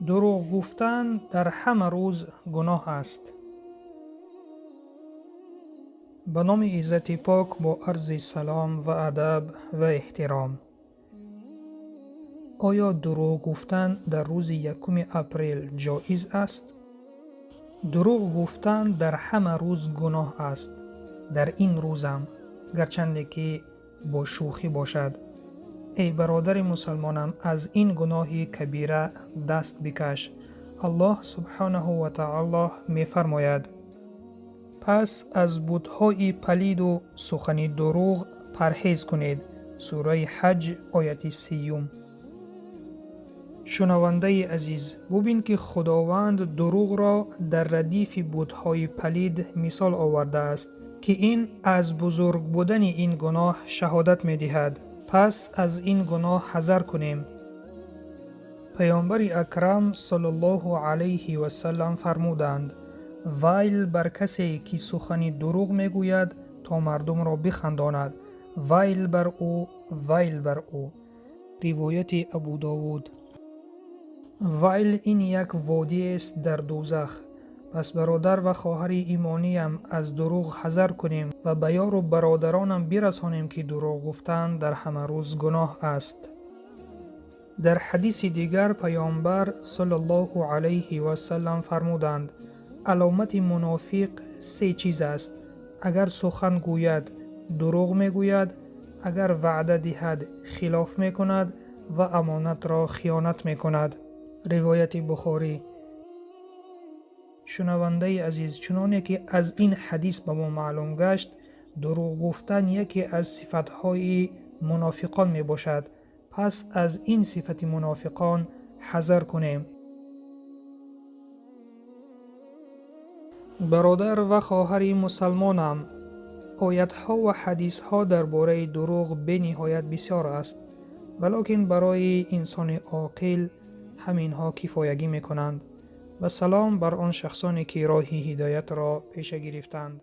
Дурӯғ гуфтан дар ҳама рӯз гуноҳ аст. Ба номи Иззати Пок бо арзи салом ва адаб ва эҳтиром. Оё дурӯғ гуфтан дар рӯзи 1 апрел ҷоиз аст? Дурӯғ гуфтан дар ҳама рӯз гуноҳ аст. Дар ин рӯзам, гарчанде ки бо шӯхӣ бошад. Эй бародари мусалмонам, аз ин гуноҳи кабира даст бикаш. Аллоҳ субҳонаҳу ва таоло мефармояд: пас аз бутҳои палиду сухани дурӯғ парҳез кунед. Сураи Ҳаҷ, ояти 30. Шунавандаи азиз, бубин ки Худованд дурӯғро дар радифи бутҳои палид мисол овардааст, ки ин аз бузург будани ин гуноҳ шаҳодат медиҳад. Пас аз ин гуноҳ ҳазар кунем. Паёмбари Акрам саллаллоҳу алайҳи васаллам фармуданд: вайл бар касе ки сухани дурӯғ мегӯяд то мардумро бихандонад. Вайл бар ӯ, вайл бар ӯ. Ривояти Абу Довуд. Вайл ин як водиест дар дӯзах. Пас бародар ва хоҳари имониям, аз дурӯғ ҳазар кунем ва ба ёру бародаронам бирасонем, ки дурӯғ гуфтан дар ҳама рӯз гуноҳ аст. Дар ҳадиси дигар Паёмбар саллаллоҳу алайҳи васаллам фармуданд: аломати мунофиқ се чиз аст. Агар сухан гӯяд, дурӯғ мегӯяд, агар ваъда диҳад, хилоф мекунад ва амонатро хиёнат мекунад. Ривояти Бухорӣ. Шунавандаи азиз, чуноне ки аз ин ҳадис ба мо маълум гашт, дурӯғ гуфтан яке аз сифатҳои мунофиқон мебошад. Пас аз ин сифати мунофиқон ҳазар кунем. Бародар ва хоҳари мусалмонам, оятҳо ва ҳадисҳо дар бораи дурӯғ бениҳоят бисёр аст, валокин барои инсони оқил ҳаминҳо кифоягӣ мекунанд. Ва салом бар он шахсоне ки роҳи ҳидоятро пеша гирифтанд.